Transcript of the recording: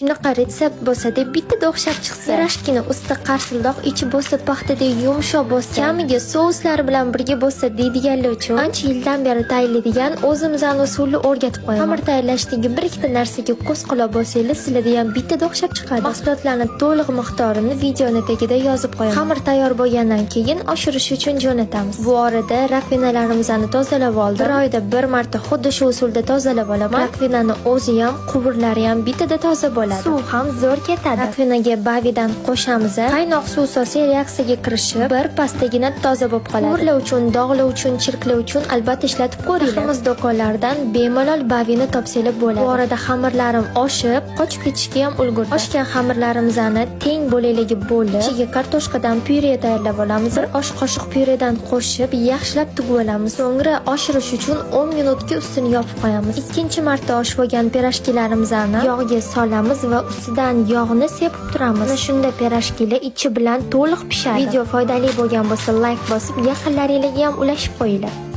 Shunaqa retsept bo'lsa-da, bittada o'xshab chiqsa. Pirojkini usti qarsildoq, ichi bo'lsa paxtadek yumshoq bo'lsa, kamiga souslari bilan birga bo'lsa deydiganlar uchun ancha yildan beri tayyorlaydigan o'zimizni usulni o'rgatib qo'yaman. Xamir tayyorlashdagi bir ikkita narsaga ko'z quloq bo'lsangiz, sizlarda ham bittada o'xshab chiqadi. Mahsulotlarni to'liq miqdorini videoni tagida yozib qo'yaman. Xamir tayyor bo'lgandan keyin oshirish uchun jo'natamiz. Bu orada rakvinalarimizni tozalab oldim. Bir oyda bir marta xuddi shu usulda tozalab olaman. Rakvinani o'zi ham, quvurlari ham bittada toza bo'ladi. Suv ham zo'r ketadi. Rakvinaga bavidan qo'shamiz. Qaynoq suv solsak, reaksiyaga kirishib, bir pasdagina toza bo'lib qoladi. Quvurlar uchun, dog'lar uchun, chirklar uchun albatta ishlatib ko'ringlar. Ximiz do'konlaridan bemalol bavini topsanglar bo'ladi. Bu orada xamirlarim oshib, qochib ketishga ham ulgurdi. Oshgan xamirlarimizni teng bo'laklarga bo'lib, ichiga kartoshkadan pyure tayyorlab olamiz. Bir osh qoshiq pyuredan qo'shib, yaxshilab tugib olamiz. So'ngra oshirish uchun 10 minutga ustini yopib qo'yamiz. Ikkinchi marta oshib olgan pirojkilarimizni yog'ga solamiz va ustidan yog'ni sepib turamiz. Mana shunda pirojkilar ichi bilan to'liq pishadi. Video foydali bo'lgan bo'lsa, layk bosib, yaqinlaringlarga ham ulashib qo'yinglar.